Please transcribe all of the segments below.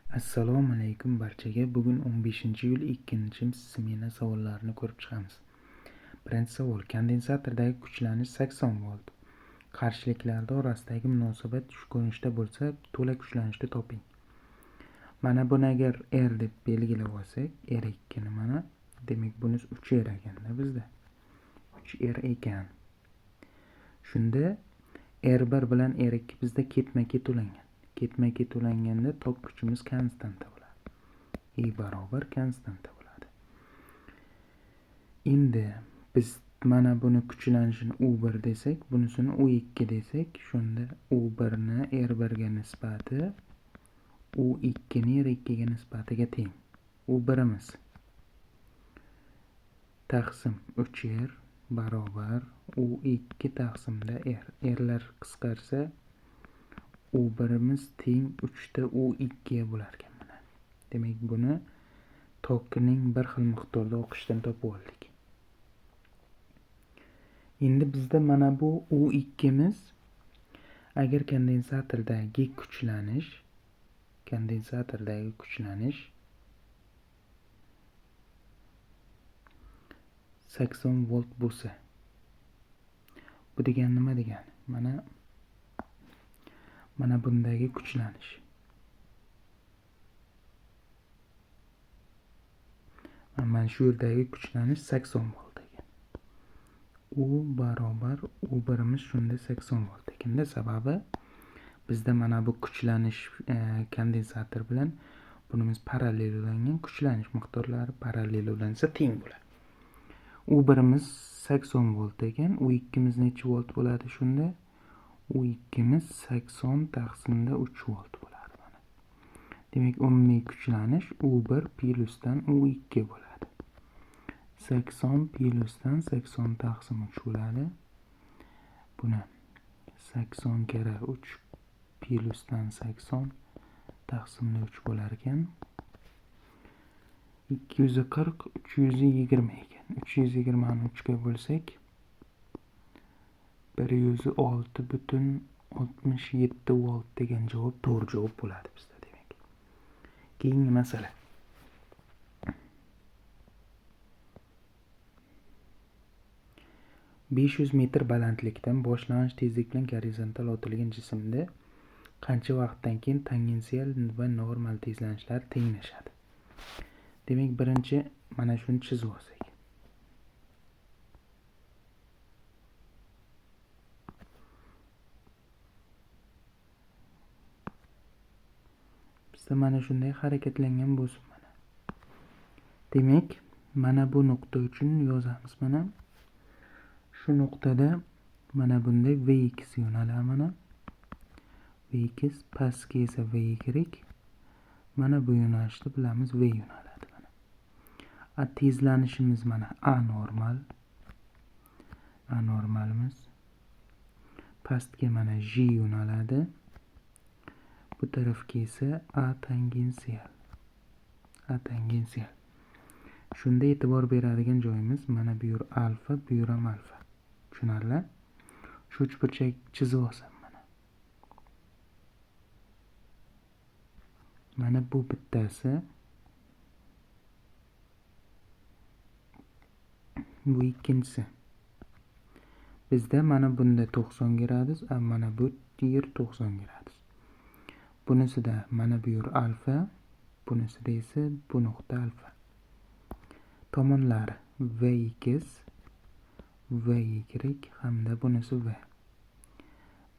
Assalomu alaykum barchaga. Bugun 15-iyul 2-smena savollarini ko'rib chiqamiz. Birinchi savol: kondensatordagi kuchlanish 80 volt. Qarshiliklar orasidagi munosabat shu ko'rinishda bo'lsa, to'la kuchlanishni toping. Mana buni agar R deb belgilab olsak, R2 ni mana, demak buni 3R ekanda bizda. 3R ekan. Shunda R1 bilan R2 bizda ketma-ket ulangan. Ketma-ket ulanganda tok kuchimiz konstanta bo'ladi. I barobar konstanta bo'ladi. Endi biz mana buni kuchlanishini U1 desak, bunisini U2 desak, shunda U1 ni R1 ga nisbati U2 ni R2 ga nisbatiga teng. U1imiz taqsim 3R barobar U2 taqsimda R. Rlar qisqarsa U1imiz teng 3 ta U2 bo'lar ekan mana. Demak, buni tokning bir xil miqdorda oqishidan topib oldik. Endi bizda mana bu U2miz agar kondensatordagi kuchlanish 80 volt bo'lsa, bu degani nima degani? Mana bundagi kuchlanish. Mana shu yerdagi kuchlanish 80 volt ekan. U barobar U1imiz shunda 80 volt ekanda, sababi bizda mana bu kuchlanish kondensator bilan bunimiz parallel ulangan, kuchlanish miqdorlari parallel ulansa teng bo'ladi. U1imiz 80 volt ekan, U2miz necha volt bo'ladi shunda? U2miz 80 taqsimda 3 volt bo'ladi mana. Demak, umumiy kuchlanish U1 plyusdan U2 bo'ladi. 80 plyusdan 80 taqsim 3 bo'ladi. Buni 80 karra 3 plyusdan 80 taqsimda 3 bo'lar ekan. 240 320 ekan. 320 ni 3 ga bo'lsak 106,67 volt degan javob to'g'ri javob bo'ladi bizda demak. Keyingi masala. 500 metr balandlikdan boshlang'ich tezlik bilan gorizontal otilgan jismda qancha vaqtdan keyin tangensial va normal tezlanishlar tenglashadi? Demak, birinchi mana shuni chizib olsak. Bizda mana shunday harakatlangan bo'lsin mana. Demak, mana bu nuqta uchun yozamiz mana. Shu nuqtada mana bunday Vx yo'naladi mana. Vx pastga esa Vy. Mana bu yo'nalishni bilamiz, V yo'naladi mana. A tezlanishimiz mana A normal. A normalimiz pastga mana J yo'naladi. Bu tarafga esa A tangensial. A tangensial. Shunda e'tibor beradigan joyimiz mana bu yer alfa, bu yer ham alfa. Tushunarli? Shu uchburchak chizib olsam mana. Mana bu bittasi. Bu ikkinchisi. Bizda mana bunda 90 gradus, a mana bu yer 90 gradus. Bunisida mana bu yer alfa, bunisida esa bu nuqta alfa. Tomonlari Vx, Vy hamda bunisi V.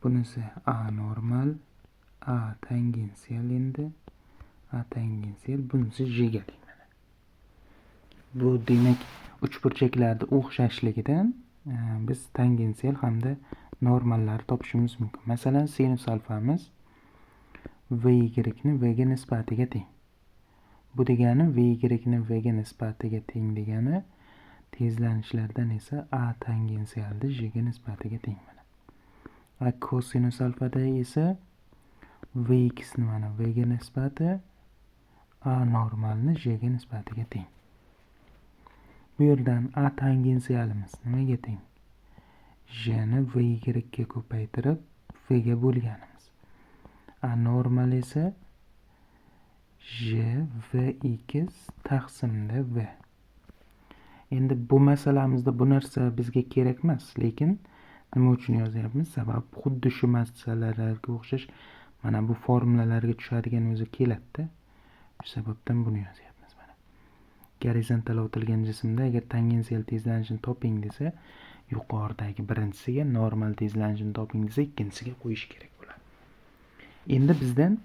Bunisi A normal, A tangensial endi, A tangensial, bunisi J ga teng mana. Bu demak uchburchaklarda o'xshashligidan biz tangensial hamda normallarni topishimiz mumkin. Masalan, sinus alfamiz Vy ni V ga nisbatiga teng. Bu degani Vy ni V ga nisbatiga teng degani tezlanishlardan esa A tangensialni J ga nisbatiga teng mana. A kosinus alfada esa Vx ni mana V ga nisbati A normalni J ga nisbatiga teng. Bu yerdan A tangensialimiz nimaga teng? J ni Vy ga ko'paytirib V ga bo'lganimiz. A normal esa J Vx taqsimda V. Endi bu masalamizda bu narsa bizga kerak emas, lekin nima uchun yozyapmiz? Sabab xuddi shu masalalarga o'xshash mana bu formulalarga tushadigan o'zi keladi-da. Shu sababdan buni yozyapmiz mana. Gorizontal otilgan jismda agar tangensial tezlanishini toping desa, yuqoridagi birinchisiga, normal tezlanishini toping desa, ikkinchisiga qo'yish kerak bo'ladi. Endi bizdan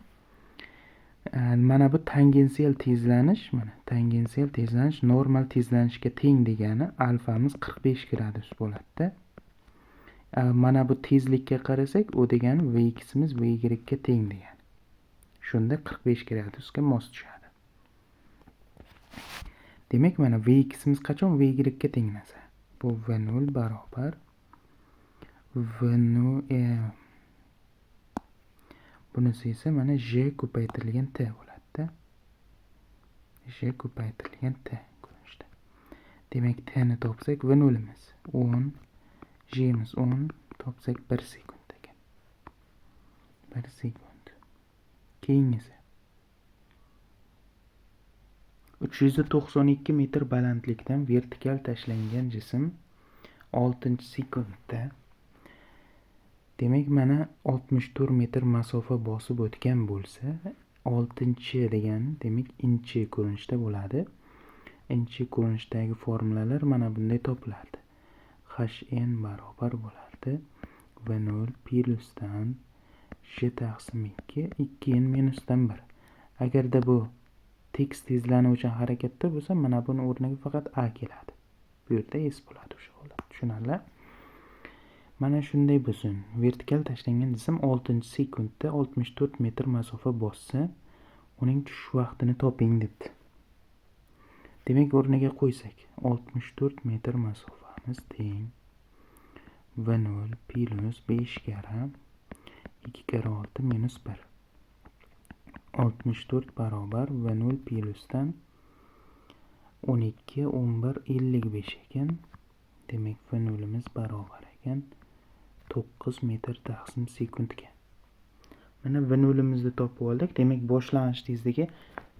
mana bu tangensial tezlanish, mana tangensial tezlanish normal tezlanishga teng degani alfamiz 45 gradus bo'ladi-da. Mana bu tezlikka qarasak, u degani Vx'imiz Vyga teng degani. Shunda 45 gradusga mos tushadi. Demak, mana Vx'imiz qachon Vyga tenglasa? Bu V0 barobar V0, bunisi esa mana J ko'paytirilgan T bo'ladi-da. J ko'paytirilgan T ko'rinishda. Demak, T ni topsak V0'imiz 10, J'miz 10, topsak 1 sekund ekan. 1 sekund. Keyingisi 392 metr balandlikdan vertikal tashlangan jism 6-sekundda, demak mana 64 metr masofa bosib o'tgan bo'lsa, 6 degani demak inchi ko'rinishda bo'ladi. Inchi ko'rinishdagi formulalar mana bunday topiladi. Hn barobar bo'lardi V0 plusdan J taqsim 2, 2n minusdan 1. Agarda bu tekis tezlanuvchi harakatda bo'lsa, mana buni o'rniga faqat A keladi. Bu yerda S bo'ladi o'sha holat. Tushunarli? Mana shunday bo'lsin. Vertikal tashlangan jism 6-sekundda 64 metr masofa bossa, uning tushish vaqtini toping debdi. Demak, o'rniga qo'ysak, 64 metr masofamiz teng V0 plus 5 karra 2 karra 6 minus 1. 64 barobar V0 plusdan 12 11 55 ekan. Demak, V0'imiz barobar ekan 9 metr taqsim sekundga. Mana V0'imizni topib oldik. Demak, boshlang'ich tezligi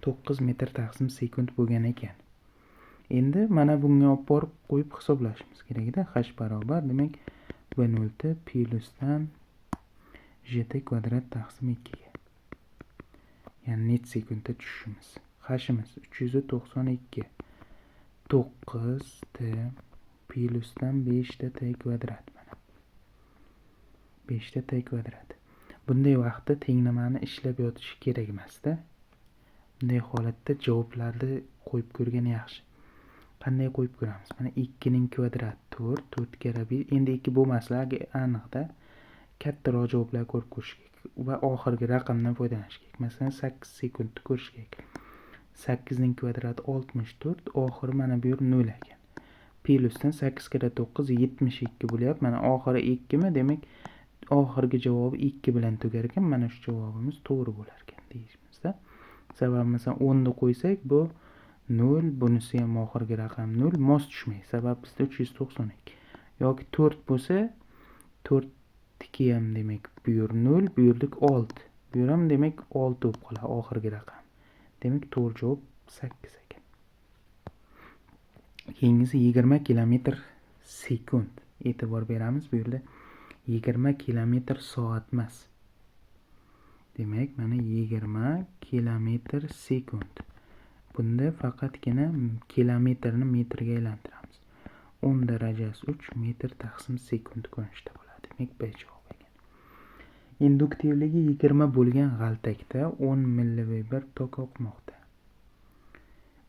9 metr taqsim sekund bo'lgan ekan. Endi mana bunga olib borib qo'yib hisoblashimiz kerak-da. H barobar, demak, V0 t plusdan jt kvadrat taqsim 2 ga. Ya'ni necha sekundda tushishimiz. H'imiz 392 9 t plusdan 5 ta t kvadrat mana. 5 ta t kvadrat. Bunday vaqtda tenglamani ishlab yotish kerak emas-da. Bunday holatda javoblarni qo'yib ko'rgan yaxshi. Qanday qo'yib ko'ramiz? Mana 2 ning kvadrat 4, 4 karra 5. Endi 2 bo'lmasligi aniqda. Kattaroq javoblar ko'rib ko'rish kerak va oxirgi raqamdan foydalanish kerak. Masalan, 8 sekundni ko'rish kerak. 8 ning kvadrati 64, oxiri mana bu yer 0 ekan. Plusdan 8 karra 9 72 bo'lyapti. Mana oxiri 2 mi? Demak, oxirgi javobi 2 bilan tugar ekan. Mana shu javobimiz to'g'ri bo'lar ekan deyishimizda. Sababi masalan 10 ni qo'ysak, bu 0, bunisi ham oxirgi raqam 0, mos tushmaydi. Sabab bizda 392 yoki 4 bo'lsa, 4 niki ham demak bu yer 0, bu yerlik 6. Bu yer ham demak 6 bo'lib qoladi oxirgi raqam. Demak, to'g'ri javob 8 ekan. Keyingisi 20 kilometr sekund. E'tibor beramiz, bu yerda 20 kilometr soat emas. Demak, mana 20 kilometr sekund. Bunda faqatgina kilometrni metrga aylantiramiz. 10 darajasi 3 metr taqsim sekund ko'rinishda bo'ladi. Demak, B javob ekan. Induktivligi 20 bo'lgan g'altakda 10 milliweber tok oqmoqda.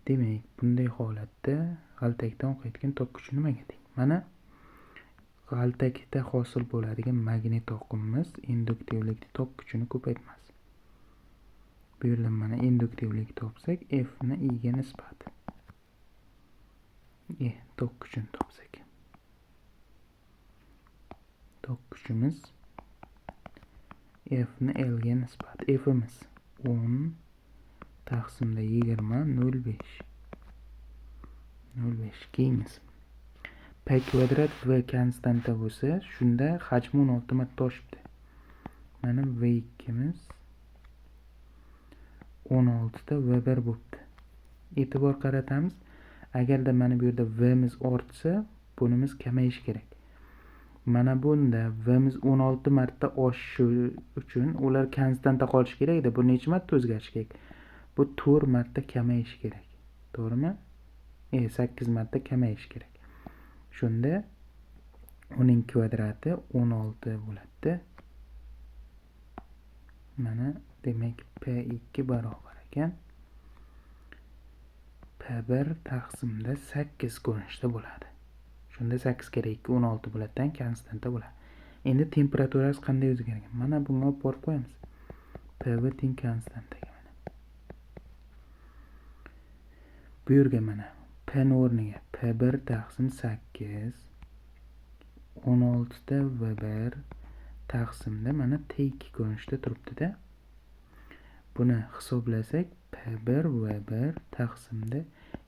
Demak, bunday holatda g'altakdan oqayotgan tok kuchi nimaga teng? Mana g'altakda hosil bo'ladigan magnit oqimimiz induktivlikni tok kuchini ko'paytmas. Bu yerdan mana induktivlik topsak, F ni I ga nisbati. Tok kuchini topsak. Tok kuchimiz F ni L ga nisbati. F'imiz 10 taqsimda 20 0,5. 0,5 keyingisi. P kvadrat V konstanta bo'lsa, shunda hajmi 16 marta oshibdi. Mana V2'miz 16 16 ta V1 bo'pti. E'tibor qaratamiz. Agarda mana bu yerda V'miz ortsa, bunimiz kamayishi kerak. Mana bunda V'miz 16 marta oshishi uchun ular konstanta qolishi kerak edi. Bu necha marta o'zgarishi kerak? Bu 4 marta kamayishi kerak. To'g'rimi? 8 marta kamayishi kerak. Shunda uning kvadrati 16 bo'ladi. Mana demak P2 barobar ekan P1 taqsimda 8 ko'rinishda bo'ladi. Shunda 8 kere 2 16 bo'ladi, konstanta bo'ladi. Endi temperaturasi qanday o'zgargan? Mana bunga olib borib qo'yamiz. PV teng konstantaga mana. Bu yerga mana P ni o'rniga P1 taqsim 8 16 ta V1 taqsimda mana T2 ko'rinishda turibdi-da. Buni hisoblasak P1 V1 taqsimda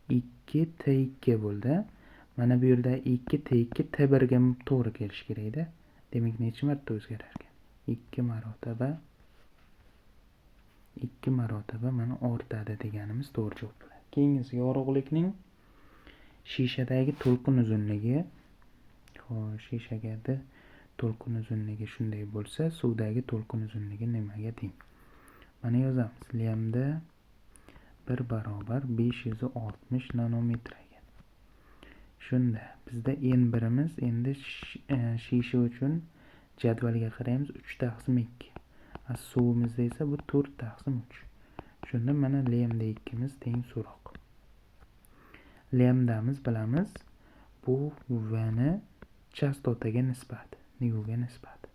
2 T2 bo'ldi. Mana bu yerda 2 T2 T1 ga to'g'ri kelishi kerak-da. Demak, necha marta o'zgarar ekan? 2 marotaba 2 marotaba mana ortadi deganimiz to'g'ri javob bo'ladi. Keyingisi yorug'likning shishadagi to'lqin uzunligi. Xo'sh, shishadagi to'lqin uzunligi shunday bo'lsa, suvdagi to'lqin uzunligi nimaga teng? Mana yozamiz. Lambda 1 barobar 560 nanometr ekan. Shunda bizda N1imiz endi shisha uchun jadvalga qaraymiz 3 taqsim 2. Suvimizda esa bu 4 taqsim 3. Shunda mana lambda 2miz teng so'roq. Lambdamiz bilamiz, bu V ni chastotaga nisbati, nuga nisbati.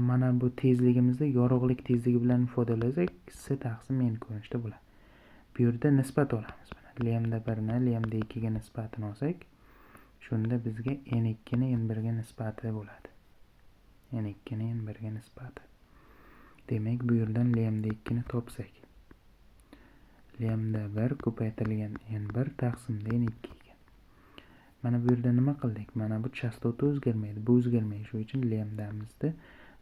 Mana bu tezligimizni yorug'lik tezligi bilan ifodalasak, S taqsim N ko'rinishda bo'ladi. Bu yerda nisbat olamiz. Mana lambda 1 ni lambda 2 ga nisbatini olsak, shunda bizga N2 ni N1 ga nisbati bo'ladi. N2 ni N1 ga nisbati. Demak, bu yerdan lambda 2 ni topsak, lambda 1 ko'paytirilgan N1 taqsimda N2 ekan. Mana bu yerda nima qildik? Mana bu chastota o'zgarmaydi, bu o'zgarmaydi. Shuning uchun lambdamizni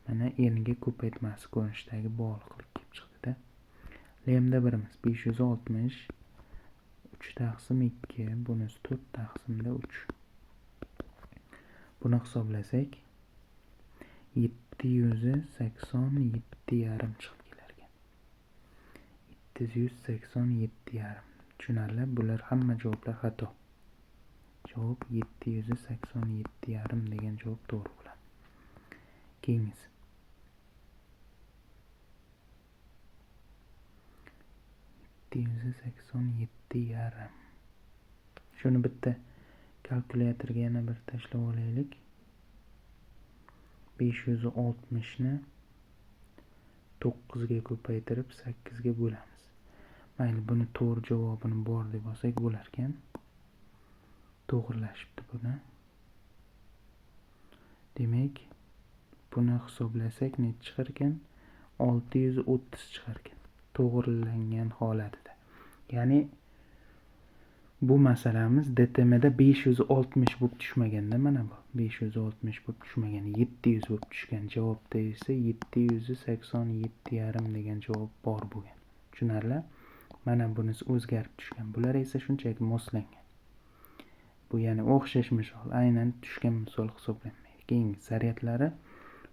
mana N ga ko'paytmasi ko'rinishidagi bog'liqlik kelib chiqdi-da. Lambda 1imiz 560 3 taqsim 2, bunisi 4 taqsimda 3. Buni hisoblasak 787,5 chiqib kelar ekan. 787,5. Tushunarli, bular hamma javoblar xato. Javob 787,5 degan javob to'g'ri bo'ladi. Keyingisi. 787,5. Shuni bitta kalkulyatorga yana bir tashlab olaylik. 560 ni 9 ga ko'paytirib 8 ga bo'lamiz. Mayli, buni to'g'ri javobini bor deb olsak bo'lar ekan. To'g'rilashibdi buni. Demak, buni hisoblasak necha chiqar ekan? 630 chiqar ekan. To'g'rilangan holatida. Ya'ni bu masalamiz DTMda 560 bo'lib tushmaganda, mana bu 560 bo'lib tushmagan, 700 bo'lib tushgan. Javobda esa 787,5 degan javob bor bo'lgan. Tushunarli? Mana bunisi o'zgarib tushgan. Bular esa shunchaki moslangan. Bu ya'ni o'xshash misol, aynan tushgan misol hisoblanmaydi. Keyingi zaryadlari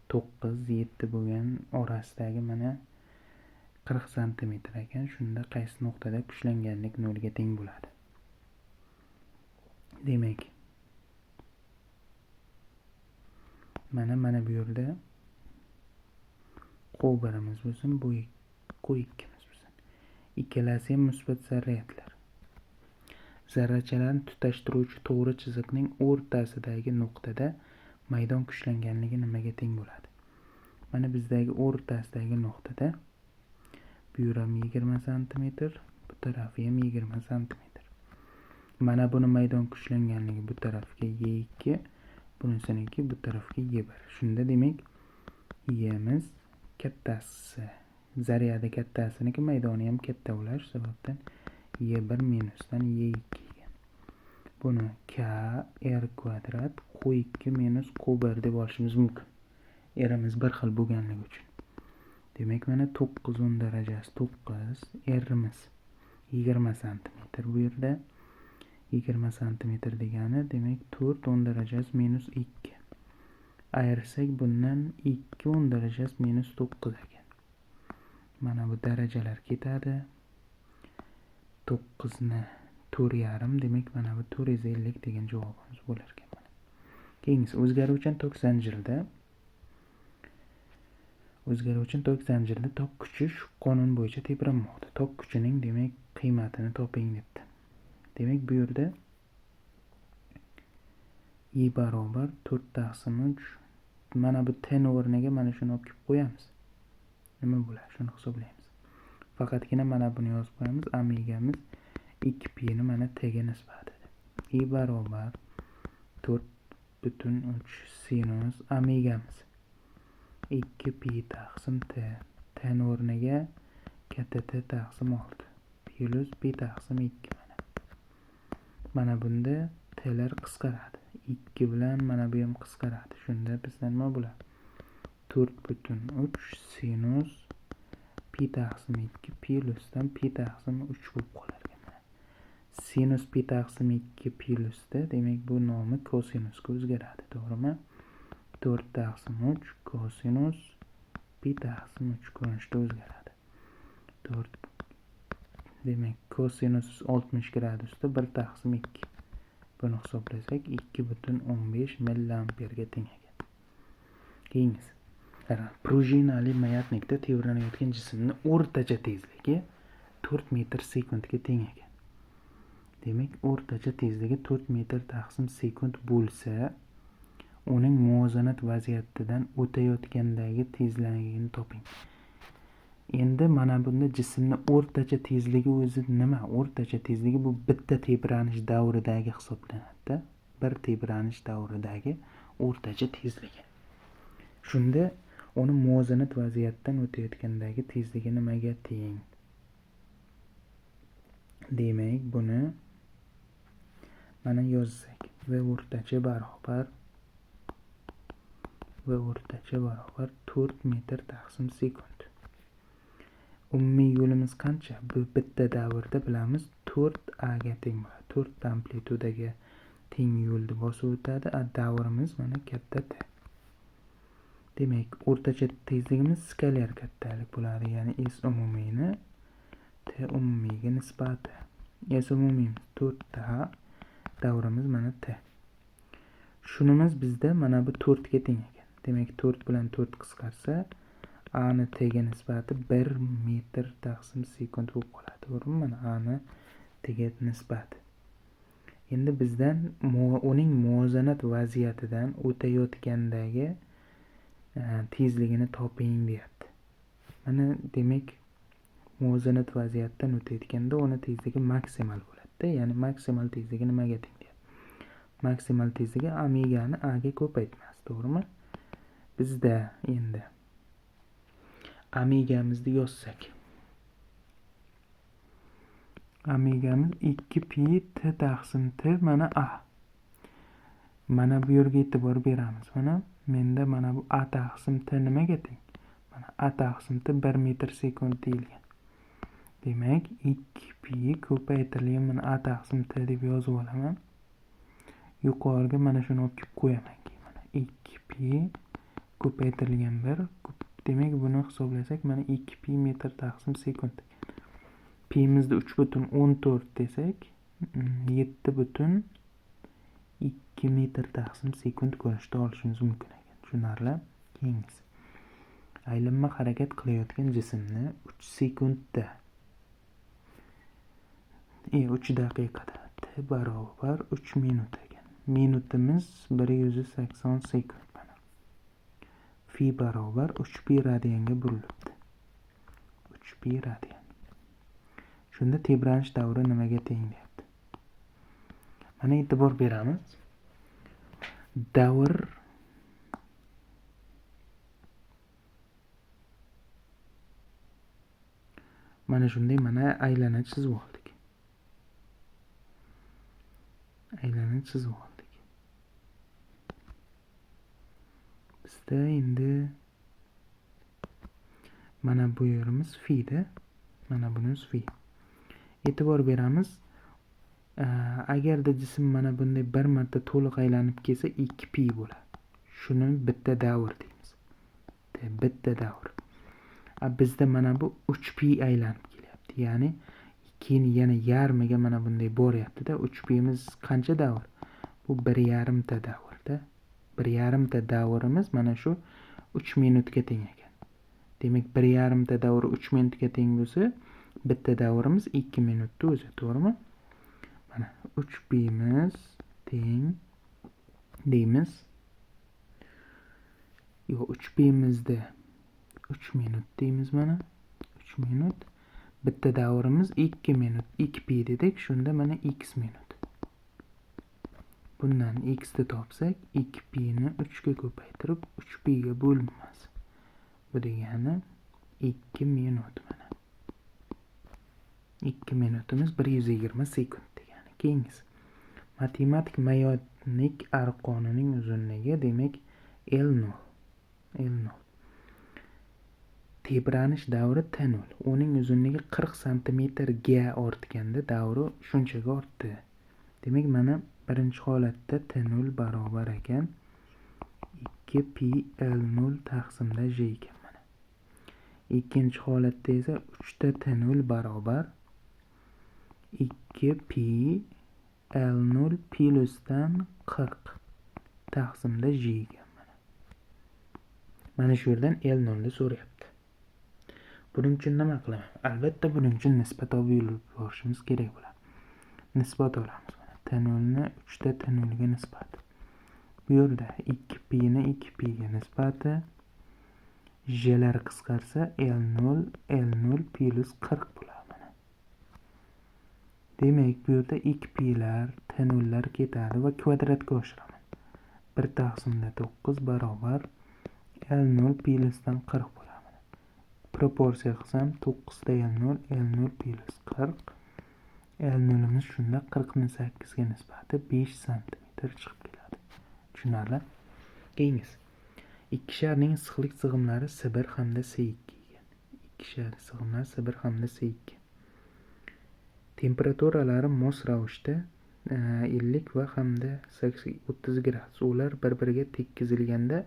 9 7 bo'lgan orasidagi mana 40 santimetr ekan. Shunda qaysi nuqtada kuchlanganlik 0 ga teng bo'ladi? Demak, mana bu yerda Q1imiz bo'lsin, bu Q2imiz bo'lsin. Ikkalasi ham musbat zaryadlar. Zarrachalarni tutashtiruvchi to'g'ri chiziqning o'rtasidagi nuqtada maydon kuchlanganligi nimaga teng bo'ladi? Mana bizdagi o'rtasidagi nuqtada bu yer ham 20 santimetr, bu tarafi ham 20 santimetr. Mana buni maydon kuchlanganligi bu tarafga Y2, bunisiniki bu tarafga Y1. Shunda demak Y'miz kattasi, zaryadi kattasiniki maydoni ham katta bo'lar. Shu sababdan Y1 minusdan Y2 ekan. Buni K R kvadrat Q2 minus Q1 deb olishimiz mumkin. Rimiz bir xil bo'lganligi uchun. Demak, mana 9 10 darajasi 9, R'imiz 20 santimetr bu yerda. 20 santimetr degani demak 4 10 darajasi minus 2. Ayirsak bundan 2 10 darajasi minus 9 ekan. Mana bu darajalar ketadi. 9 ni 4,5, demak mana bu 450 degan javobimiz bo'lar ekan. Mana. Keyingisi o'zgaruvchan tok zanjirida tok kuchi shu qonun bo'yicha tebranmoqda. Tok kuchining demak qiymatini toping debdi. Demak bu yerda I barobar 4/3. Mana bu t o'rniga mana shuni olib kelib qo'yamiz. Nima bo'ladi? Shuni hisoblaymiz. Faqatgina mana buni yozib qo'yamiz. Omegamiz 2 pi ni mana t ga nisbati. I barobar 4,3 sinus omegamiz 2 pi taqsim t, t o'rniga katta t taqsim 6 plus pi taqsim 2 mana. Mana bunda t'lar qisqaradi. 2 bilan mana bu ham qisqaradi. Shunda bizda nima bo'ladi? 4,3 sinus pi taqsim 2 plusdan pi taqsim 3 bo'lib qolar ekan. Sinus pi taqsim 2 plusda, demak bu nomi kosinusga o'zgaradi, to'g'rimi? 4 taqsim 3 kosinus pi taqsim 3 ko'rinishda o'zgaradi. 4, demak kosinus 60 gradusda 1 taqsim 2. Buni hisoblasak 2,15 milliamperga teng ekan. Keyingisi. Prujinali mayatnikda tebranayotgan jismning o'rtacha tezligi 4 metr sekundga teng ekan. Demak, o'rtacha tezligi 4 metr taqsim sekund bo'lsa, uning muvozanat vaziyatidan o'tayotgandagi tezligini toping. Endi mana bunda jismning o'rtacha tezligi o'zi nima? O'rtacha tezligi bu bitta tebranish davridagi hisoblanadi-da. Bir tebranish davridagi o'rtacha tezligi. Shunda uni muvozanat vaziyatidan o'tayotgandagi tezligi nimaga teng? Demak, buni mana yozsak, v o'rtacha barobar 4 metr taqsim sekund. Umumiy yo'limiz qancha? Bu bitta davrda bilamiz 4 a ga teng bo'ladi. 4 amplitudaga teng yo'lni bosib o'tadi. A davrimiz mana katta T. Demak, o'rtacha tezligimiz skalyar kattalik bo'ladi, ya'ni S umumiyni T umumiyga nisbati. S umumiyimiz 4 ta, davrimiz mana T. Shunimiz bizda mana bu 4 ga teng ekan. Demak, 4 bilan 4 qisqarsa, A ni T ga nisbati 1 metr taqsim sekund bo'lib qoladi. To'g'rimi? Mana A ni T ga nisbati. Endi bizdan uning muvozanat vaziyatidan o'tayotgandagi tezligini toping deyapti. Mana demak, muvozanat vaziyatdan o'tayotganda uni tezligi maksimal bo'ladi-da. Ya'ni maksimal tezligi nimaga teng deyapti? Maksimal tezligi omegani A ga ko'paytmas, to'g'rimi? Bizda endi omegamizni yozsak, omegamiz 2 pi t taqsim t mana a. Mana bu yerga e'tibor beramiz. Mana menda mana bu a taqsim t nimaga teng? Mana a taqsim t 1 metr sekund deyilgan. Demak, 2 pi ko'paytirilgan mana a taqsim t deb yozib olaman. Yuqoriga mana shuni olib kelib qo'yaman keyin. Mana 2 pi ko'paytirilgan 1, demak buni hisoblasak mana 2 pi metr taqsim sekund. Pi'mizni 3,14 desak, 7,2 metr taqsim sekund ko'rinishda olishimiz mumkin ekan. Tushunarli? Keyingisi. Aylanma harakat qilayotgan jismni 3 sekundda 3 daqiqada t barobar 3 minut ekan. Minutimiz 180 sekund mana. Fi barobar 3 pi radianga burilibdi. 3 pi radian. Shunda tebranish davri nimaga teng deyapti. Mana e'tibor beramiz. Davr mana shunday mana aylana chizib oldik. Aylana chizib oldik. Bizda endi Mana bu yerimiz fi-da. Mana bunimiz fi. E'tibor beramiz. Agarda jism mana bunday bir marta to'liq aylanib kelsa 2 pi bo'ladi. Shuni bitta davr deymiz. Bitta davr. Bizda mana bu 3 pi aylanib kelyapti. Ya'ni keyin yana yarmiga mana bunday boryapti-da. 3 pimiz qancha davr? Bu 1,5 ta davrda. 1,5 ta davrimiz mana shu 3 minutga teng ekan. Demak, 1,5 ta davr 3 minutga teng bo'lsa, bitta davrimiz 2 minutda o'zi, to'g'rimi? Mana 3 pimiz teng deymiz. Yo'q, 3 pimizda 3 minut deymiz mana. 3 minut. Bitta davrimiz 2 minut. 2 pi dedik. Shunda mana x minut. Bundan x ni topsak, 2 pi ni 3 ga ko'paytirib 3 pi ga bo'linmas. Bu degani 2 minut mana. 2 minutimiz 120 sekund degani. Keyingisi. Matematik mayotnik arqonining uzunligi, demak L0. L0. Tebranish davri T0. Uning uzunligi 40 santimetrga ortganda davri shunchaga ortdi. Demak, mana birinchi holatda T0 barobar ekan 2 pi L0 taqsimda J ekan mana. Ikkinchi holatda esa 3 ta T0 barobar 2 pi L0 plusdan 40 taqsimda J ekan mana. Mana shu yerdan L0 ni so'rayapti. Buning uchun nima qilaman? Albatta buning uchun nisbat olib borishimiz kerak bo'ladi. Nisbat olamiz mana. T0 ni 3 ta T0 ga nisbat. Bu yerda 2 pi ni 2 pi ga nisbati. J'lar qisqarsa L0 L0 plus 40 bo'ladi mana. Demak, bu yerda 2 pilar, T0lar ketadi va kvadratga oshiraman. 1 taqsimda 9 barobar L0 plusdan 40 bo'ladi. Proporsiya qilsam 9 ta L0, L0 plus 40. L0'imiz shunda 40 ni 8 ga nisbati 5 santimetr chiqib keladi. Tushunarli? Keyingisi. Ikki sharning issiqlik sig'imlari S1 hamda S2 ekan. Ikki shar sig'imlari S1 hamda S2. Temperaturalari mos ravishda 50 va hamda 30 gradus. Ular bir-biriga tekkizilganda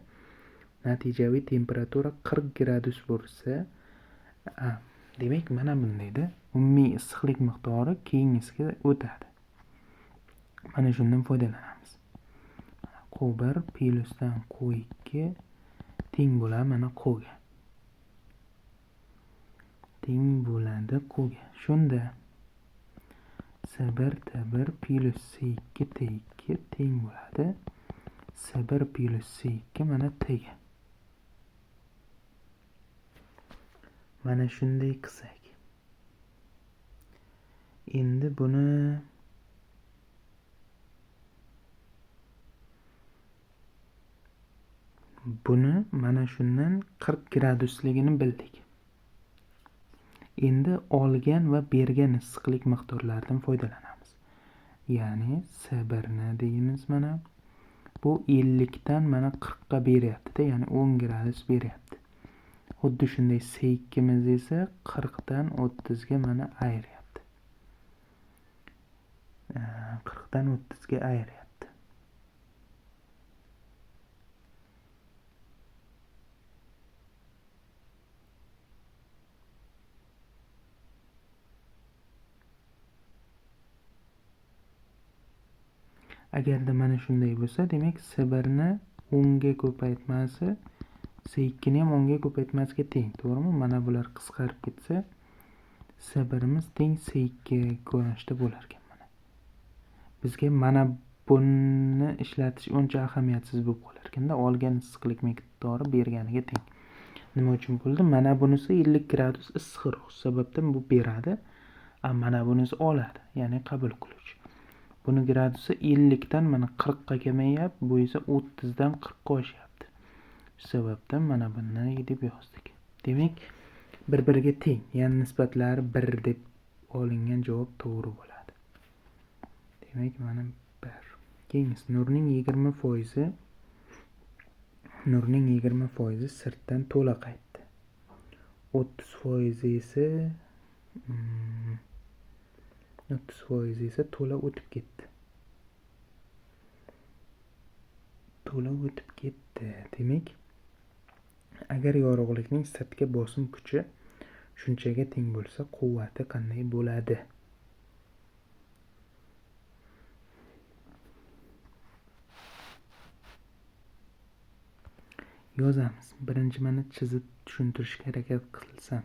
natijaviy temperatura 40 gradus bo'lsa, demak mana bundayda umumiy issiqlik miqdori keyingisiga o'tadi. Mana shundan foydalanamiz. Q1 plusdan Q2 teng bo'ladi mana Qga. Teng bo'ladi Qga. Shunda S1 T1 plus S2 T2 teng bo'ladi S1 plus S2 mana Tga. Mana shunday qilsak. Endi buni mana shundan 40 gradusligini bildik. Endi olgan va bergan issiqlik miqdorlaridan foydalanamiz. Ya'ni S1 ni deymiz mana. Bu 50 dan mana 40 ga beryapti-da, ya'ni 10 gradus beryapti. Xuddi shunday S2'miz esa 40 dan 30 ga mana ayryapti. 40 dan 30 ga ayryapti. Agarda mana shunday bo'lsa, demak S1 ni 10 ga ko'paytmasi S2 ni ham 10 ga ko'paytmasiga teng, to'g'rimi? Mana bular qisqarib ketsa, S1'imiz teng S2 ko'rinishda bo'lar ekan mana. Bizga mana buni ishlatish uncha ahamiyatsiz bo'lib qolar ekanda, olgan issiqlik miqdori berganiga teng. Nima uchun bo'ldi? Mana bunisi 50 gradus issiqroq, shu sababdan bu beradi, mana bunisi oladi, ya'ni qabul qiluvchi. Buni gradusi 50 dan mana 40 ga kamayyapti, bu esa 30 dan 40 ga oshyapti. Shu sababdan mana buni deb yozdik. Demak, bir-biriga teng, ya'ni nisbatlari 1 deb olingan javob to'g'ri bo'ladi. Demak, mana 1. Keyingisi nurning 20% nurning 20% sirtdan to'la qaytdi. 30% esa 30% esa to'la o'tib ketdi. To'la o'tib ketdi. Demak, agar yorug'likning sirtga bosim kuchi shunchaga teng bo'lsa, quvvati qanday bo'ladi? Yozamiz. Birinchi mana chizib tushuntirishga harakat qilsam.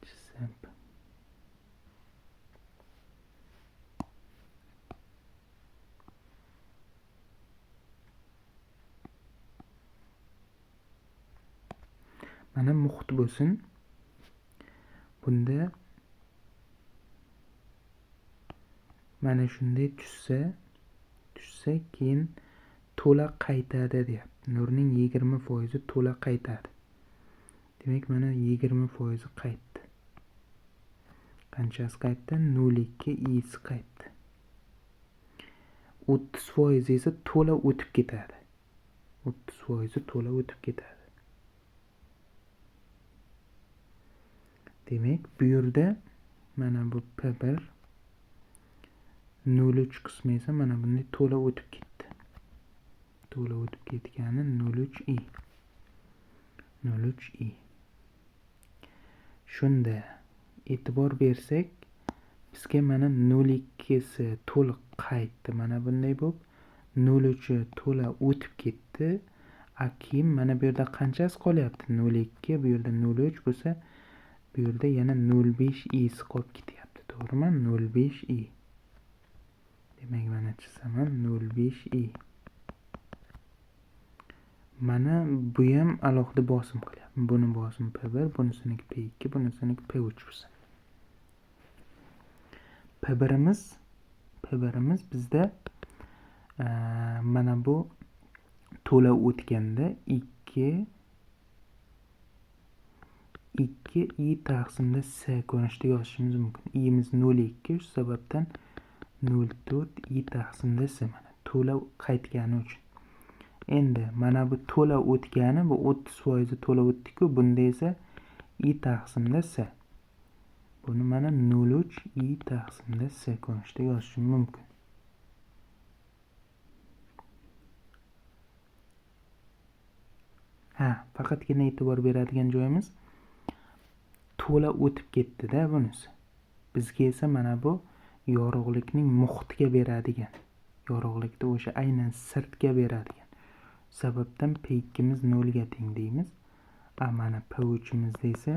Chizib. Mana muhit bo'lsin. Bunda mana shunday tushsa keyin to'la qaytadi deyapti. Nurning 20% to'la qaytadi. Demak, mana 20% qaytdi. Qanchasi qaytdi? 0.2 i'si qaytdi. 30% esa to'la o'tib ketadi. 30% to'la o'tib ketadi. Demak, bu yerda mana bu P1 0.3 qismi esa mana bunday to'la o'tib ketdi. To'la o'tib ketgani 0.3 i. 0.3 i. Shunda e'tibor bersak, bizga mana 0.2 si to'liq qaytdi. Mana bunday bo'lib 0.3 to'la o'tib ketdi. A keyin mana bu yerda qanchasi qolyapti? 0.2, bu yerda 0.3 bo'lsa, bu yerda yana 0.5 i si qolib ketyapti. To'g'rimi? 0.5 i. Demak, mana chizaman 0.5 i. Mana bu ham alohida bosim qilyapti. Buni bosim P1, bunisiniki P2, bunisiniki P3 bo'lsin. P1'imiz bizda mana bu to'la o'tganda 2 i taqsimda s ko'rinishida yozishimiz mumkin. I'imiz 0.2, shu sababdan 0.4 i taqsimda s mana to'la qaytgani uchun. Endi mana bu to'la o'tgani, bu 30% to'la o'tdi-ku, bunda esa i taqsimda s. Buni mana 0.3 i taqsimda s ko'rinishida yozishim mumkin. Ha, faqatgina e'tibor beradigan joyimiz to'la o'tib ketdi-da bunisi. Bizga esa mana bu yorug'likning muhitga beradigan, yorug'likda o'sha aynan sirtga beradigan. Sababdan P2'miz 0 ga teng deymiz. A mana P3'imizda esa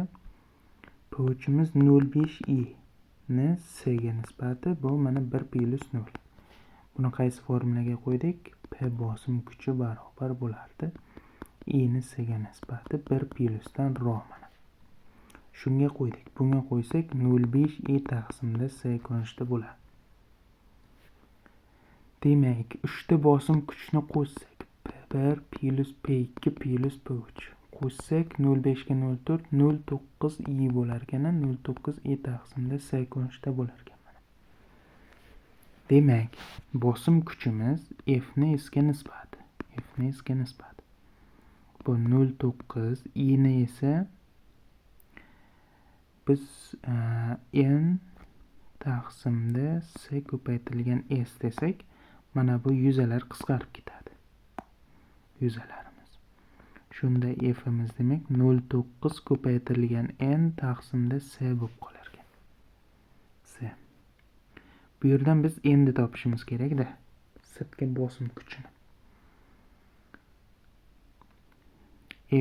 P3'imiz 0.5 i ni s ga nisbati bu mana 1 plus 0. Buni qaysi formulaga qo'ydik? P bosim kuchi barobar bo'lardi. I ni s ga nisbati 1 plusdan ro mana. Shunga qo'ydik. Bunga qo'ysak 0.5 i taqsimda s ko'rinishida bo'ladi. Demak, 3 ta bosim kuchni qo'shsak P1 plus P2 plus P3 qo'shsak 0.5 ga 0.4 0.9 i bo'lar ekan, 0.9 i taqsimda s ko'rinishida bo'lar ekan mana. Demak, bosim kuchimiz F ni S ga nisbati. F ni S ga nisbati. Bu 0.9 i ni esa biz n taqsimda s ko'paytirilgan s desak, mana bu yuzalar qisqarib ketadi. Yuzalarimiz. Shunda f'imiz demak 0.9 ko'paytirilgan n taqsimda s bo'lib qolar ekan. S. Bu yerdan biz endi topishimiz kerak-da, sirtga bosim kuchini.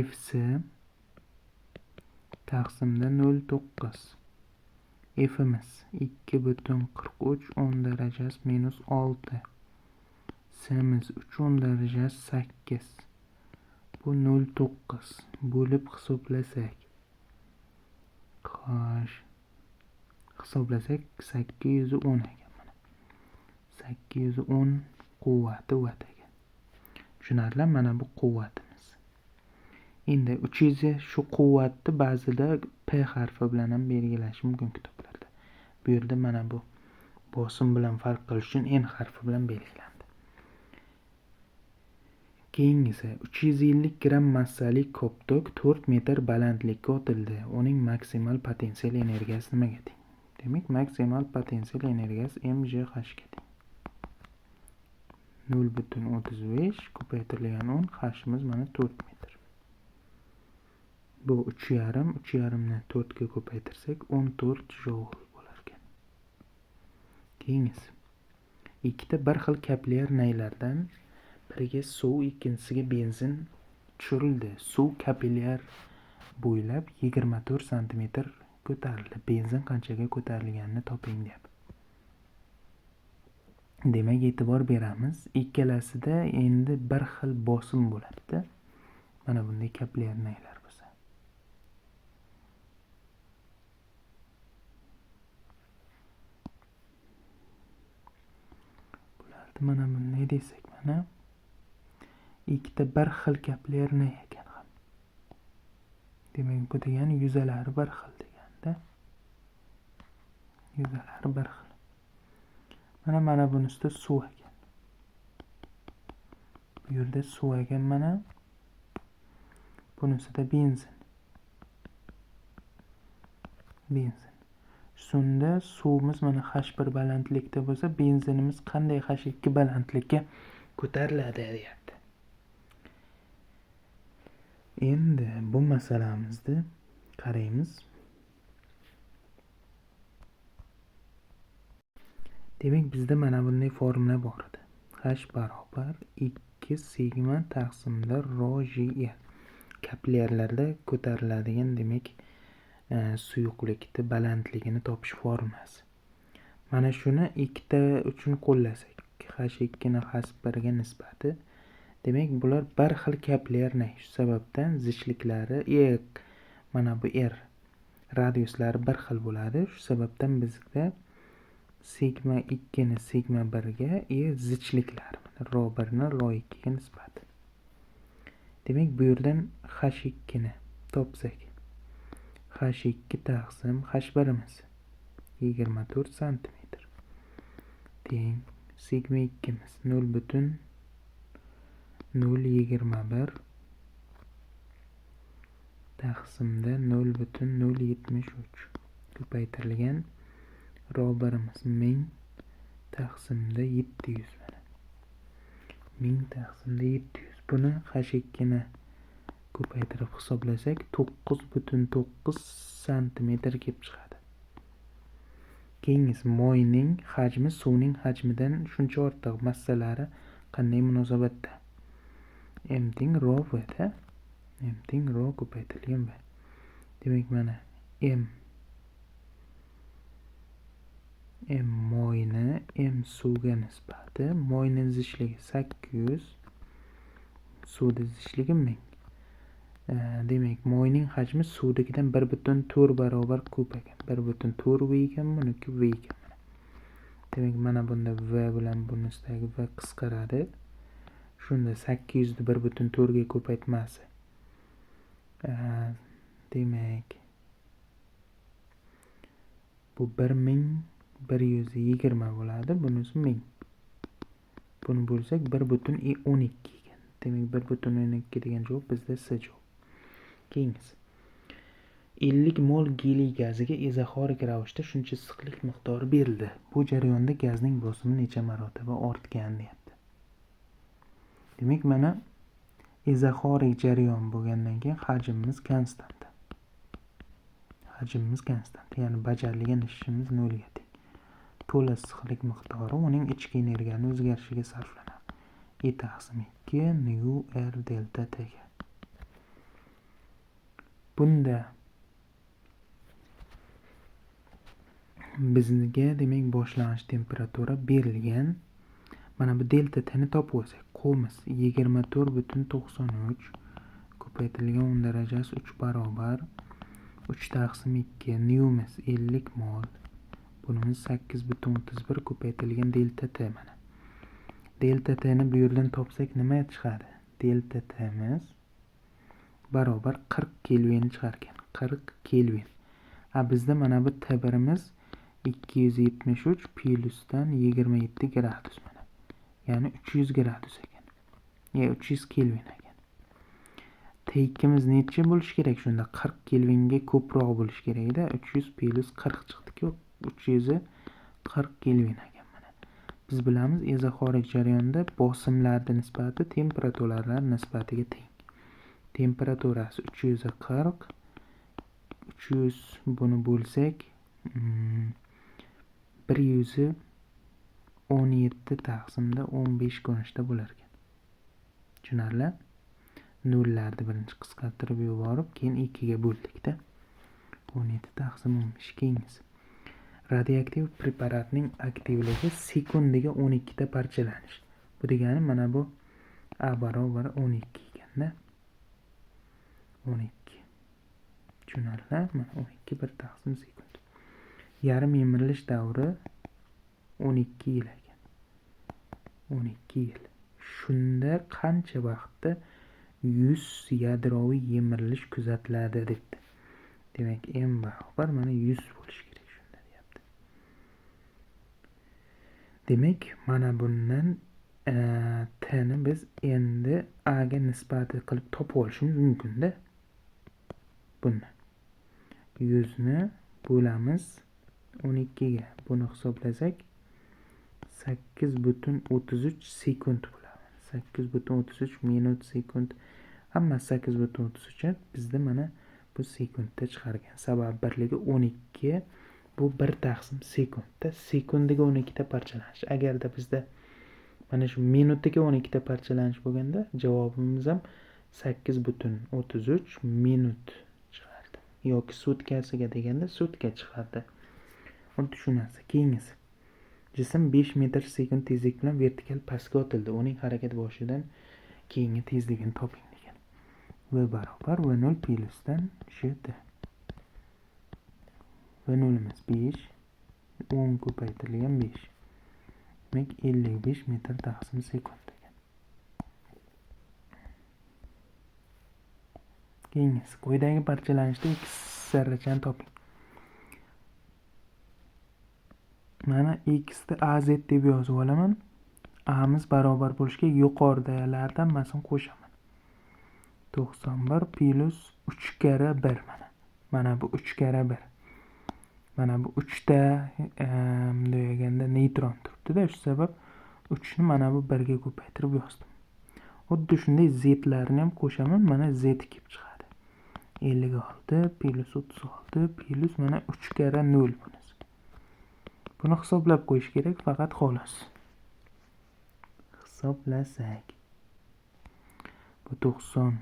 Fc taqsimda 0.9. F'imiz 2.43 10 darajasi minus 6. S'imiz 3 10 darajasi 8. Bu 0.9 bo'lib hisoblasak. Xo'sh. Hisoblasak 810 ekan mana. 810 quvvati watt ekan. Tushunarli, mana bu quvvatimiz. Endi 300 shu quvvatni ba'zida P harfi bilan ham belgilash mumkin kitoblarda. Bu yerda mana bu bosim bilan farq qilish uchun N harfi bilan belgilandi. Keyingisi 350 gramm massali koptok 4 metr balandlikka otildi. Uning maksimal potensial energiyasi nimaga teng? Demak, maksimal potensial energiyasi mgh ga teng. 0,35 ko'paytirilgan 10, h'imiz mana 4 metr. Bu 3,5, 3,5 ni 4 ga ko'paytirsak 14 joul bo'lar ekan. Keyingisi ikkita bir xil kaplyar naylardan biriga suv, ikkinchisiga benzin tushirildi. Suv kapillyar bo'ylab 24 santimetr ko'tarildi. Benzin qanchaga ko'tarilganini toping deyapti. Demak, e'tibor beramiz. Ikkalasida endi bir xil bosim bo'ladi. Mana bunday kapillyar naylar bo'lsa. Bularni mana bunday desak, mana ikkita bir xil kapillyar nay ekan ham. Demak, bu degani yuzalari bir xil deganda. Yuzalari bir xil. Mana bunisida suv ekan. Bu yerda suv ekan mana. Bunisida benzin. Benzin. Shunda suvimiz mana H1 balandlikda bo'lsa, benzinimiz qanday H2 balandlikka ko'tariladi deyapti. Endi bu masalamizni qaraymiz. Demak, bizda mana bunday formula bor edi. H barobar 2 sigma taqsimda rho G R. Kapillyarlarda ko'tariladigan, demak, suyuqlikni balandligini topish formulasi. Mana shuni ikkita uchun qo'llasak, H2 ni H1 ga nisbati, demak, bular bir xil kapillyarning, shu sababdan zichliklari, mana bu R radiuslari bir xil bo'ladi. Shu sababdan bizda sigma 2 ni sigma 1 ga zichliklari, mana rho 1 ni rho 2 ga nisbati. Demak, bu yerdan H2 ni topsak, H2 taqsim H1imiz 24 santimetr teng sigma 2miz 0,021 taqsimda 0,073 ko'paytirilgan rho 1imiz 1000 taqsimda 700 mana. 1000 taqsimda 700. Buni H2 ni ko'paytirib hisoblasak 9,9 santimetr kelib chiqadi. Keyingisi moyning hajmi suvning hajmidan shuncha ortiq, massalari qanday munosabatda? M teng rho V da. M teng rho ko'paytirilgan V. Demak, mana M moyni M suvga nisbati, moyning zichligi 800, suvning zichligi 1000. Demak, moyning hajmi suvnikidan 1,4 barobar ko'p ekan. 1,4 V ekan, buniki V ekan. Demak, mana bunda V bilan bunisidagi V qisqaradi. Shunda 800 ni 1,4 ga ko'paytmasi. Demak, bu 1120 bo'ladi, bunisi 1000. Buni bo'lsak 1,12 ekan. Demak, 1,12 degan javob bizda S javob. Keyingisi 50 mol geliy gaziga izoxorik ravishda shuncha issiqlik miqdori berildi. Bu jarayonda gazning bosimi necha marotaba ortgan deyapti. Demak, mana izoxorik jarayon bo'lgandan keyin hajmimiz konstant. Hajmimiz konstant, ya'ni bajarilgan ishimiz nolga teng. To'la issiqlik miqdori uning ichki energiyani o'zgarishiga sarflanadi. E taqsim 2 nu R delta T ga. Bunda bizga demak boshlang'ich temperatura berilgan. Mana bu delta T ni topib olsak, qo'miz 24,93 ko'paytirilgan 10 darajasi 3 barobar 3 taqsim 2 numiz 50 mol. Bunimiz 8,31 ko'paytirilgan delta T mana. Delta T ni bu yerdan topsak nima chiqadi? Delta T'miz barobar 40 kelvin chiqar ekan. 40 kelvin. Bizda mana bu T1imiz 273 plyusdan 27 gradus mana. Ya'ni 300 gradus ekan. 300 Kelvin ekan. T2miz necha bo'lishi kerak shunda? 40 Kelvinga ko'proq bo'lishi kerak edi. 300 plus 40 chiqdi-ku. 340 Kelvin ekan mana. Biz bilamiz, izoxorik jarayonda bosimlarning nisbati temperaturalar nisbatiga teng. Temperaturasi 340, 300 buni bo'lsak 117 taqsimda 15 ko'rinishda bo'lar ekan. Tushunarli? Nollarni birinchi qisqartirib yuborib, keyin 2 ga bo'ldikda. 17 taqsim 15. Keyingisi. Radioaktiv preparatning aktivligi sekundiga 12 ta parchalanish. Bu degani mana bu A barobar 12 ekanda. 12. Tushunarli? Mana 12 bir taqsim sekund. Yarim yemirilish davri 12 yil ekan. 12 yil. Shunda qancha vaqtda 100 yadroviy yemirilish kuzatiladi debdi. Demak, m barobar mana 100 bo'lishi kerak shunda deyapti. Demak, mana bundan t ni biz endi a ga nisbati qilib topib olishimiz mumkin-da. Buni 100 ni bo'lamiz 12 ga. Buni hisoblasak 8,33 sekund bo'ladi. 8,33 minut, sekund, hammasi 8,33. Bizda mana bu sekundda chiqargan. Sabab birligi 12, bu 1 taqsim sekundda, sekundiga 12 ta parchalanish. Agarda bizda mana shu minutiga 12 ta parchalanish bo'lganda, javobimiz ham 8,33 minut chiqardi. Yoki sutkasiga deganda sutka chiqardi. Xuddi shu narsa. Keyingisi. Jism 5 metr sekund tezlik bilan vertikal pastga otildi. Uning harakat boshidan keyingi tezligini toping degan. V barobar V0 plusdan gt. V0imiz 5, 10 ko'paytirilgan 5. Demak, 55 metr taqsim sekund degan. Keyingisi, quyidagi parchalanishda x zarrachani toping. Mana x ni AZ deb yozib olaman. A'miz barobar bo'lishiga yuqoridagilardan hammasini qo'shaman. 91 plus 3 karra 1 mana. Mana bu 3 karra 1. Mana bu 3 ta bunday deganda neytron turibdi-da, shu sabab 3 ni mana bu 1 ga ko'paytirib yozdim. Xuddi shunday zlarni ham qo'shaman, mana z kelib chiqadi. 56 plus 36 plus mana 3 karra 0 bunisi. Buni hisoblab qo'yish kerak faqat xolos. Hisoblasak bu 90,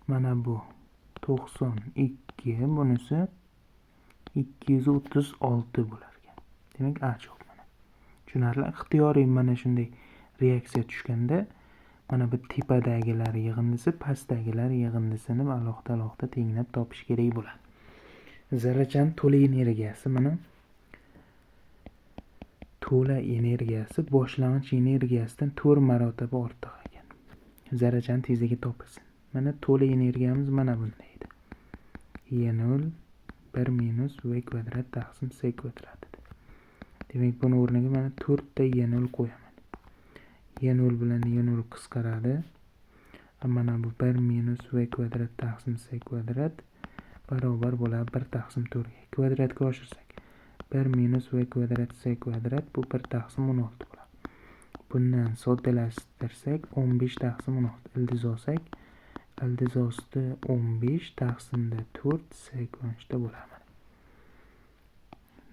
mana bu 92, bunisi 236 bo'lar ekan. Demak, A javob mana. Tushunarli? Ixtiyoriy mana shunday reaksiya tushganda mana bu tepadagilar yig'indisi pastdagilar yig'indisini alohida-alohida tenglab topish kerak bo'ladi. Zarrachaning to'la energiyasi mana to'la energiyasi boshlang'ich energiyasidan 4 marotaba ortiq ekan. Zarrachaning tezligi topilsin. Mana to'la energiyamiz mana bunday edi. E0 1 minus v kvadrat taqsim c kvadrat edi. Demak, buni o'rniga mana 4 ta E0 qo'yaman. E0 bilan E0 qisqaradi. Mana bu 1 minus v kvadrat taqsim c kvadrat barobar bo'ladi 1 taqsim 4 ga. Kvadratga oshirsak 1 minus v kvadrat c kvadrat bu 1 taqsim 16 bo'ladi. Bundan soddalashtirsak 15 taqsim 16. Ildiz olsak, ildiz osti 15 taqsimda 4 c ko'rinishda bo'ladi.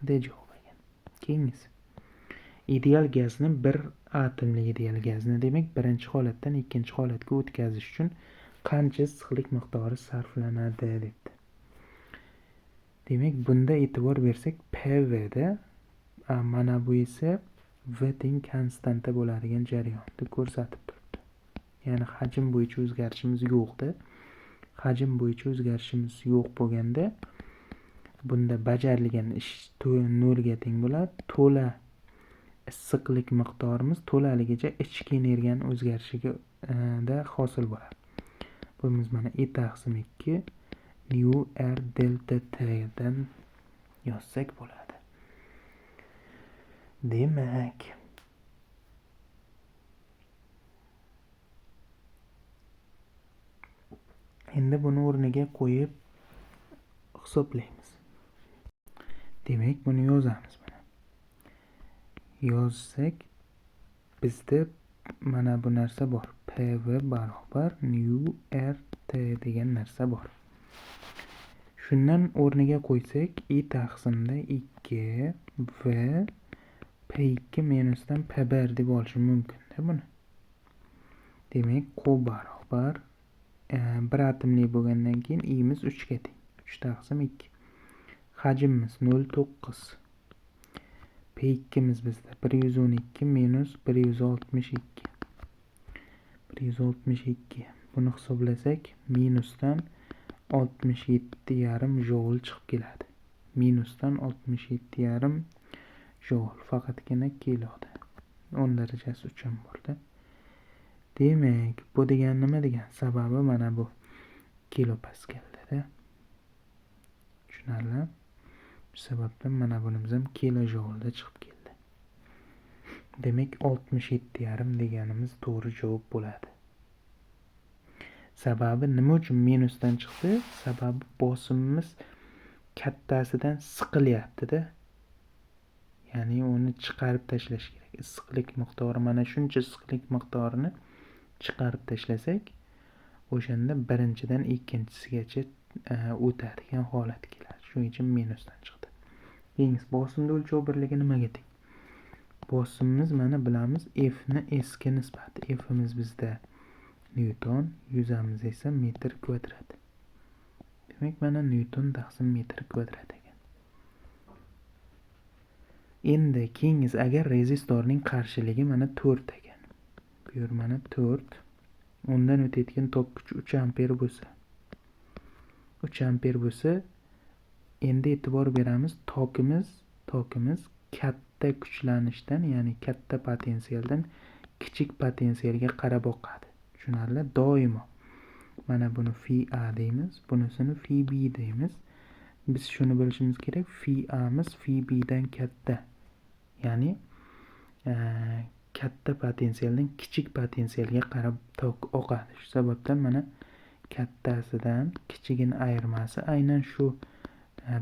D javob ekan. Keyingisi. Ideal gazni bir atomli ideal gazni, demak, birinchi holatdan ikkinchi holatga o'tkazish uchun qancha issiqlik miqdori sarflanadi debdi. Demak, bunda e'tibor bersak PVda, mana bu esa V teng konstanta bo'ladigan jarayonni ko'rsatib turibdi. Ya'ni hajm bo'yicha o'zgarishimiz yo'qdi. Hajm bo'yicha o'zgarishimiz yo'q bo'lganda bunda bajarilgan ish nolga teng bo'ladi. To'la issiqlik miqdorimiz to'laligicha ichki energiyaning o'zgarishiga da hosil bo'ladi. Buni mana E taqsim 2 nu r delta t dan yozsak bo'ladi. Demak, Endi buni o'rniga qo'yib hisoblaymiz. Demak, buni yozamiz mana. Yozsak, bizda mana bu narsa bor. PV barobar nu RT degan narsa bor. Shundan o'rniga qo'ysak, I taqsimda 2 V P2 minusdan P1 deb olishim mumkin-da buni. Demak, Q barobar bir atomli bo'lgandan keyin I'miz 3 ga teng. 3 taqsim 2. Hajmimiz 0.9. P2'miz bizda 112 minus 162. 162. Buni hisoblasak, minusdan 67,5 joul chiqib keladi. Minusdan 67,5 joul, faqatgina kiloda. 10 darajasi 3 ham borda. Demak, bu degani nima degan? Sababi mana bu kilopaskalda. Tushunarli? Shu sababdan mana bunimiz ham kilojoulda chiqib keldi. Demak, 67,5 deganimiz to'g'ri javob bo'ladi. Sababi nima uchun minusdan chiqdi? Sababi bosimimiz kattasidan siqilyapti-da. Ya'ni uni chiqarib tashlash kerak. Issiqlik miqdori, mana shuncha issiqlik miqdorini chiqarib tashlasak, o'shanda birinchidan ikkinchisigacha o'tadigan holat keladi. Shuning uchun minusdan chiqdi. Keyingisi, bosimda o'lchov birligi nimaga teng? Bosimimiz mana bilamiz, F ni S ga nisbati. F'imiz bizda Newton, yuzamiz esa metr kvadrat. Demak, mana Newton taqsim metr kvadrat ekan. Endi keyingisi, agar rezistorning qarshiligi mana 4 ekan. Bu yer mana 4. Undan o'tayotgan tok kuchi 3 amper bo'lsa. 3 amper bo'lsa, endi e'tibor beramiz, tokimiz katta kuchlanishdan, ya'ni katta potensialdan kichik potensialga qarab oqadi. Tushunarli? Doimo. Mana buni fi A deymiz, bunisini fi B deymiz. Biz shuni bilishimiz kerak, fi A'miz fi B dan katta. Ya'ni katta potensialdan kichik potensialga qarab tok oqadi. Shu sababdan mana kattasidan kichigini ayirmasi aynan shu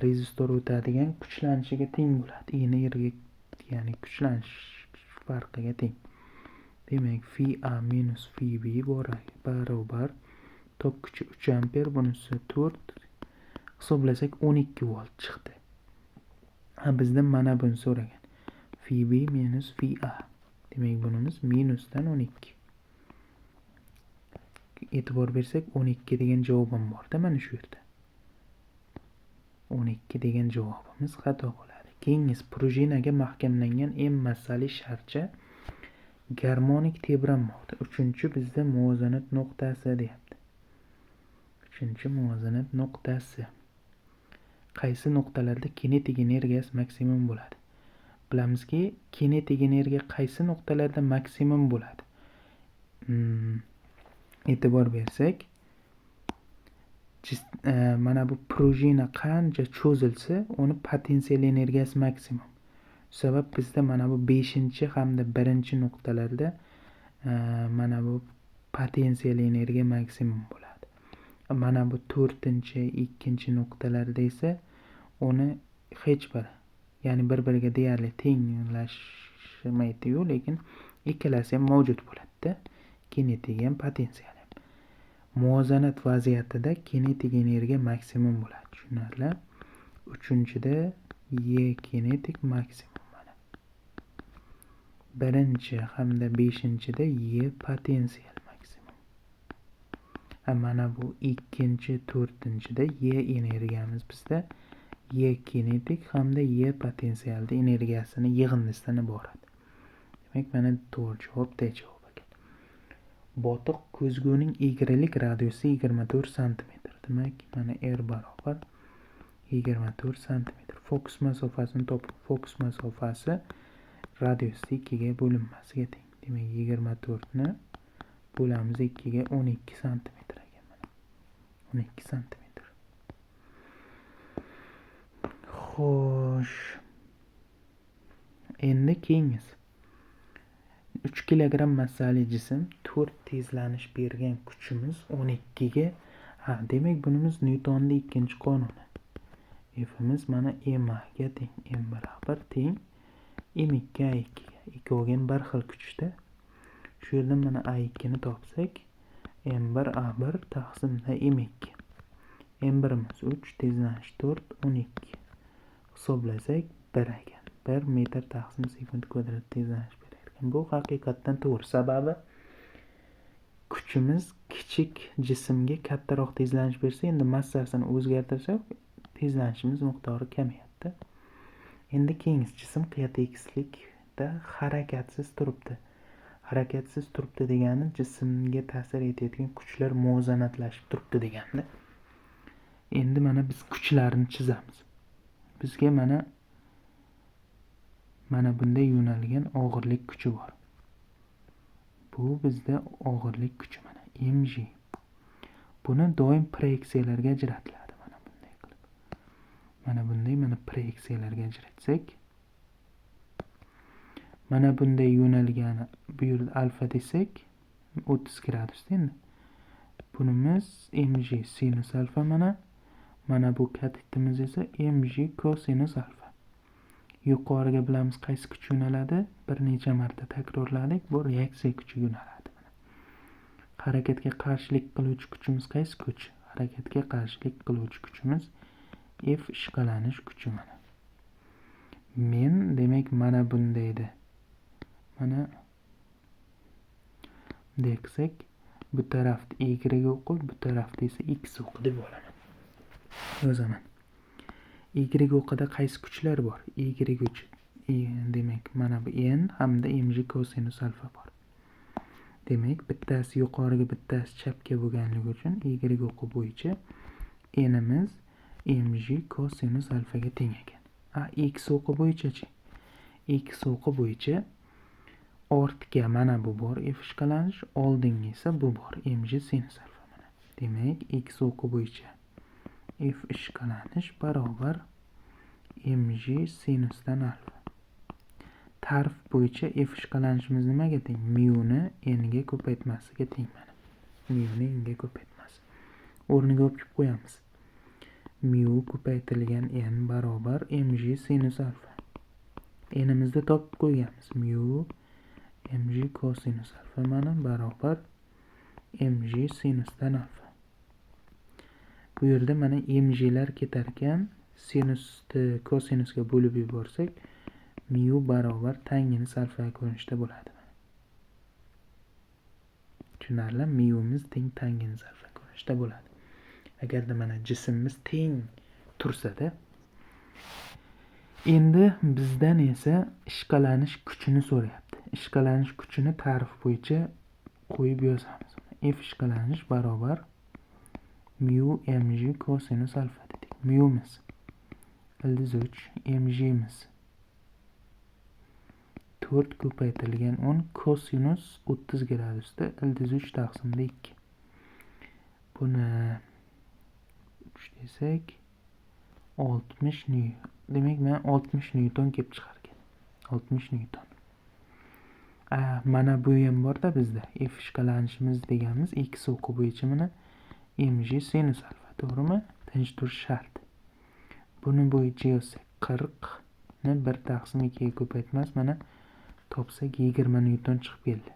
rezistor o'tadigan kuchlanishiga teng bo'ladi. Ini yerga, ya'ni kuchlanish farqiga teng. Demak, fi A minus fi B barobar tok kuchi 3 amper, bunisi 4, hisoblasak 12 volt chiqdi. Ha, bizdan mana buni so'ragan. Fi B minus fi A. Demak, bunimiz minusdan 12. E'tibor bersak, 12 degan javobim bor-da mana shu yerda. 12 degan javobimiz xato bo'ladi. Keyingisi, prujinaga mahkamlangan M massali sharcha garmonik tebranmoqda. 3-chi bizda muvozanat nuqtasi deyapti. 3-chi muvozanat nuqtasi. Qaysi nuqtalarda kinetik energiyasi maksimum bo'ladi? Bilamizki, kinetik energiya qaysi nuqtalarda maksimum bo'ladi? E'tibor bersak, mana bu prujina qancha cho'zilsa, uni potensial energiyasi maksimum. Shu sabab bizda mana bu 5-chi hamda 1-chi nuqtalarda mana bu potensial energiya maksimum bo'ladi. Mana bu 4-chi, 2-chi nuqtalarda esa uni hech biri, ya'ni bir-biriga deyarli tenglashmaydi-yu, lekin ikkalasi ham mavjud bo'ladi-da. Kinetik ham, potensial ham. Muvozanat vaziyatida kinetik energiya maksimum bo'ladi. Tushunarli? 3-chida E kinetik maksimum mana. 1-chi hamda 5-chida E potensial maksimum. Ha, mana bu 2-chi, 4-chida E energiyamiz bizda E kinetik hamda E potensialda energiyasini yig'indisidan iborat. Demak, mana to'g'ri javob D javob ekan. Botiq ko'zguning egrilik radiusi 24 santimetr. Demak, mana R barobar 24 santimetr. Fokus masofasini toping. Fokus masofasi radiusni 2 ga bo'linmasiga teng. Demak, 24 ni bo'lamiz 2 ga, 12 santimetr ekan mana. 12 santimetr. Xo'sh. Endi keyingisi. 3 kilogramm massali jism 4 tezlanish bergan kuchimiz 12 ga Ha, demak bunimiz Nyutonni ikkinchi qonuni. F'imiz mana ma ga teng, m barobar teng m2 a2 ga. Ikkovi ham bir xil kuchda. Shu yerdan mana a2 ni topsak, m1 a1 taqsimda m2. M1imiz 3, tezlanish 4, 12. Hisoblasak 1 ekan. 1 metr taqsim sekund kvadrat tezlanish berar ekan. Bu haqiqatdan to'g'ri. Sababi kuchimiz kichik jismga kattaroq tezlanish bersa, endi massasini o'zgartirsak, tezlanishimiz miqdori kamayapti. Endi keyingisi jism qiya tekislikda harakatsiz turibdi. Harakatsiz turibdi degani jismga ta'sir etayotgan kuchlar muvozanatlashib turibdi degani. Endi mana biz kuchlarni chizamiz. Bizga mana bunday yo'nalgan og'irlik kuchi bor. Bu bizda og'irlik kuchi mana mg. Buni doim proyeksiyalarga ajratiladi mana bunday qilib. Mana bunday mana proyeksiyalarga ajratsak, mana bunday yo'nalgani bu yerda alfa desak 30 gradusda endi. Bunimiz mg sinus alfa mana. Mana bu katetimiz esa mg kosinus alfa. Yuqoriga bilamiz qaysi kuch yo'naladi? Bir necha marta takrorladik. Bu reaksiya kuchi yo'naladi. Harakatga qarshilik qiluvchi kuchimiz qaysi kuch? Harakatga qarshilik qiluvchi kuchimiz F ishqalanish kuchi mana. Men demak mana bundaydi. Mana bunday qilsak, bu tarafda Y o'qi, bu tarafda esa X o'qi deb olaman. Yozaman. Y o'qida qaysi kuchlar bor? Y demak mana bu N hamda mg kosinus alfa bor. Demak, bittasi yuqoriga, bittasi chapga bo'lganligi uchun Y o'qi bo'yicha N'imiz mg kosinus alfaga teng ekan. A X o'qi bo'yicha-chi? X o'qi bo'yicha ortga mana bu bor F ishqalanish, oldinga esa bu bor mg sinus alfa mana. Demak, X o'qi bo'yicha F ishqalanish barobar mg sinusdan alfa. Tarf bo'yicha F ishqalanishimiz nimaga teng? Mu ni n ga ko'paytmasiga teng mana. Mu ni n ga ko'paytmasi. O'rniga olib kelib qo'yamiz. Mu ko'paytirilgan n barobar mg sinus alfa. N'imizni topib qo'yganmiz. Mu mg kosinus alfa mana barobar mg sinusdan alfa. Bu yerda mana mg'lar ketar ekan, sinusni kosinusga bo'lib yuborsak, mu barobar tanginus alfa ko'rinishda bo'ladi. Tushunarli? Mu'miz teng tanginus alfa ko'rinishda bo'ladi. Agarda mana jismimiz teng tursa-da. Endi bizdan esa ishqalanish kuchini so'rayapti. Ishqalanish kuchini ta'rif bo'yicha qo'yib yozamiz. F ishqalanish barobar mu mg kosinus alfa dedik. Mu'miz ildiz 3, mg'miz 4 ko'paytirilgan 10 kosinus 30 gradusda ildiz 3 taqsimda 2. Buni 3 desak 60 newton. Demak, mana 60 newton kelib chiqar ekan. 60 newton. Mana bu ham borda bizda. F ishqalanishimiz deganimiz X o'qi bo'yicha mana mg sinus alfa, to'g'rimi? Tinch turish shart. Buni bo'yicha yozsak 40 ni 1 taqsim 2 ga ko'paytmas, mana topsak 20 newton chiqib keldi.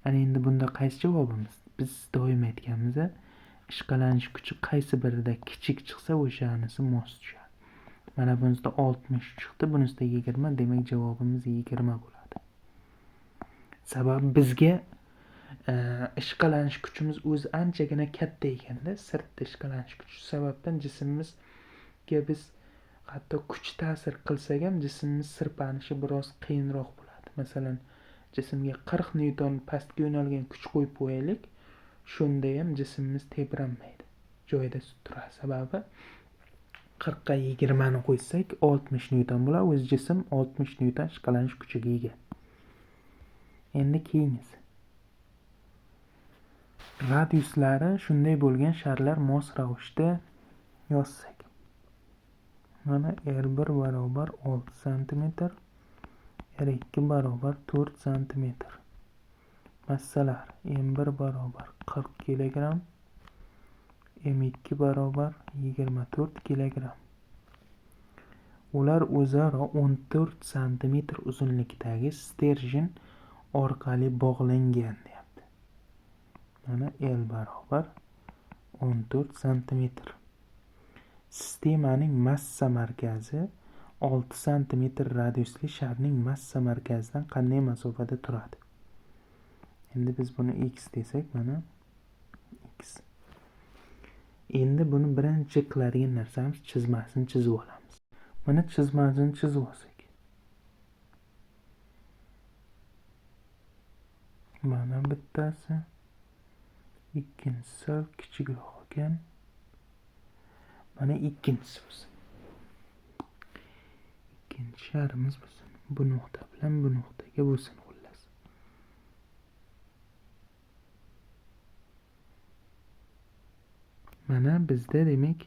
Ana endi bunda qaysi javobimiz? Biz doim aytganmiz, ishqalanish kuchi qaysi birida kichik chiqsa, o'shanisi mos tushadi. Mana bunisida 60 chiqdi, bunisida 20, demak javobimiz 20 bo'ladi. Sababi bizga ishqalanish kuchimiz o'zi anchagina katta ekanda, sirtda ishqalanish kuchi sababdan jismimizga biz hatto kuch ta'sir qilsak ham jismimiz sirpanishi biroz qiyinroq bo'ladi. Masalan, jismga 40 newton pastga yo'nalgan kuch qo'yib qo'yaylik, shunda ham jismimiz tebranmaydi, joyida turadi. Sababi 40 ga 20 ni qo'ysak 60 newton bo'ladi, o'zi jism 60 newton ishqalanish kuchiga ega. Endi keyingisi. Radiuslari shunday bo'lgan sharlar mos ravishda yozsak. Mana R1 barobar 6 santimetr, R2 barobar 4 santimetr. Massalar M1 barobar 40 kilogramm, M2 barobar 24 kilogramm. Ular o'zaro 14 santimetr uzunlikdagi sterjen orqali bog'langan deyapti. Mana L barobar 14 santimetr. Sistemaning massa markazi 6 santimetr radiusli sharning massa markazidan qanday masofada turadi? Endi biz buni x desak, mana x. Endi buni birinchi qiladigan narsamiz chizmasini chizib olamiz. Mana chizmasini chizib olsak. Mana bittasi, ikkinchisi sal kichikroq ekan. Mana ikkinchisi bo'lsin. Ikkinchi sharimiz bo'lsin. Bu nuqta bilan bu nuqtaga bo'lsin xullas. Mana bizda demak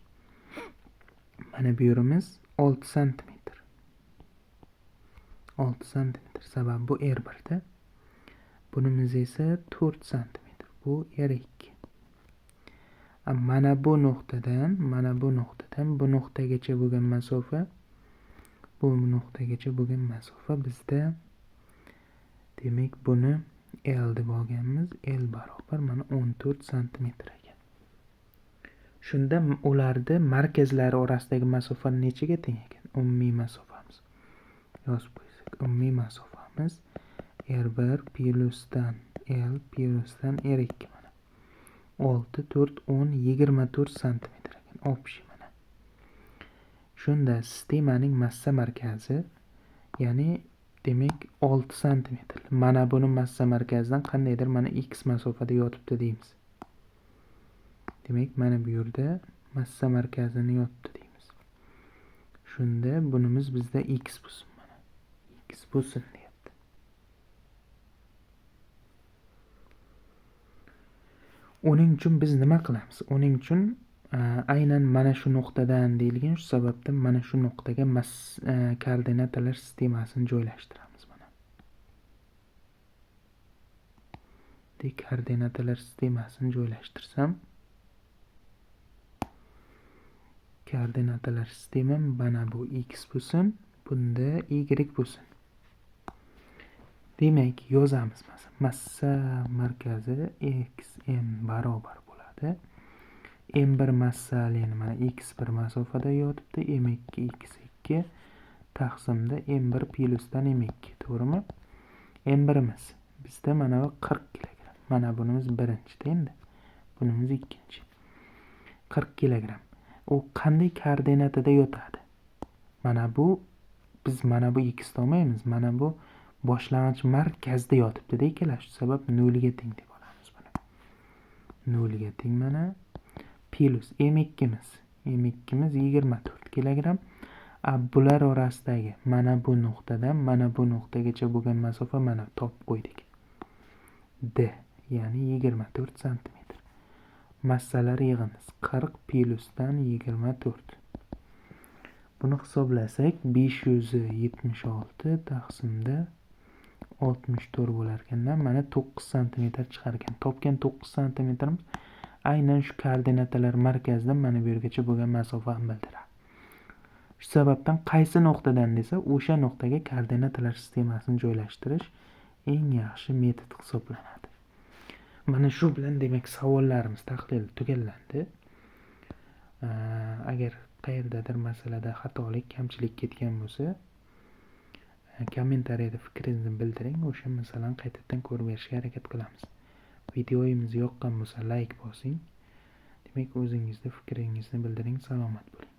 mana bu yerimiz 6 santimetr. 6 santimetr. Sabab bu R1da. Bunimiz esa 4 santimetr. Bu R2. Mana bu nuqtadan, mana bu nuqtadan bu nuqtagacha bo'lgan masofa, bu nuqtagacha bo'lgan masofa bizda demak buni L deb olganmiz. L barobar mana 14 santimetr ekan. Shunda ularda markazlari orasidagi masofa nechaga teng ekan? Umumiy masofamiz. Yozib qo'ysak, umumiy masofamiz R1 plusdan L plusdan R2 mana. 6, 4, 10, 24 santimetr ekan. Общий mana. Shunda sistemaning massa markazi, ya'ni demak 6 santimetr. Mana buni massa markazidan qandaydir mana x masofada yotibdi deymiz. Demak, mana bu yerda massa markazini yotibdi deymiz. Shunda bunimiz bizda x bo'lsin mana. X bo'lsin deyapti. Uning uchun biz nima qilamiz? Uning uchun aynan mana shu nuqtadan deyilgan, shu sababdan mana shu nuqtaga koordinatalar sistemasini joylashtiramiz mana. Koordinatalar sistemasini joylashtirsam, koordinatalar sistemam mana bu x bo'lsin, bunda y bo'lsin. Demak, yozamiz masalan, massa markazi x m barobar bo'ladi. M1 massalini mana x1 masofada yotibdi, M2 x2 taqsimda M1 plusdan M2, to'g'rimi? M1imiz bizda mana bu 40 kilogramm. Mana bunimiz birinchida endi. Bunimiz ikkinchi. 40 kilogramm. U qanday koordinatada yotadi? Mana bu biz mana bu x olmaymiz. Mana bu boshlang'ich markazda yotibdi-da ikkala. Shu sabab 0 ga teng deb olamiz buni. 0 ga teng mana plus M2'miz. M2'miz 24 kilogramm. Bular orasidagi mana bu nuqtadan mana bu nuqtagacha bo'lgan masofa mana topib qo'ydik. D, ya'ni 24 santimetr. Massalar yig'indisi 40 plusdan 24. Buni hisoblasak 576 taqsimda 64 bo'lar ekanda, mana 9 santimetr chiqar ekan. Topgan 9 santimetrimiz aynan shu koordinatalar markazidan mana bu yergacha bo'lgan masofani bildiradi. Shu sababdan qaysi nuqtadan desa, o'sha nuqtaga koordinatalar sistemasini joylashtirish eng yaxshi metod hisoblanadi. Mana shu bilan demak savollarimiz tahlili tugallandi. Agar qayerdadir masalada xatolik, kamchilik ketgan bo'lsa, kommentariyada fikringizni bildiring, o'sha masalani qaytadan ko'rib berishga harakat qilamiz. Videomiz yoqqan bo'lsa like bosing. Demak, o'zingizni fikringizni bildiring. Salomat bo'ling.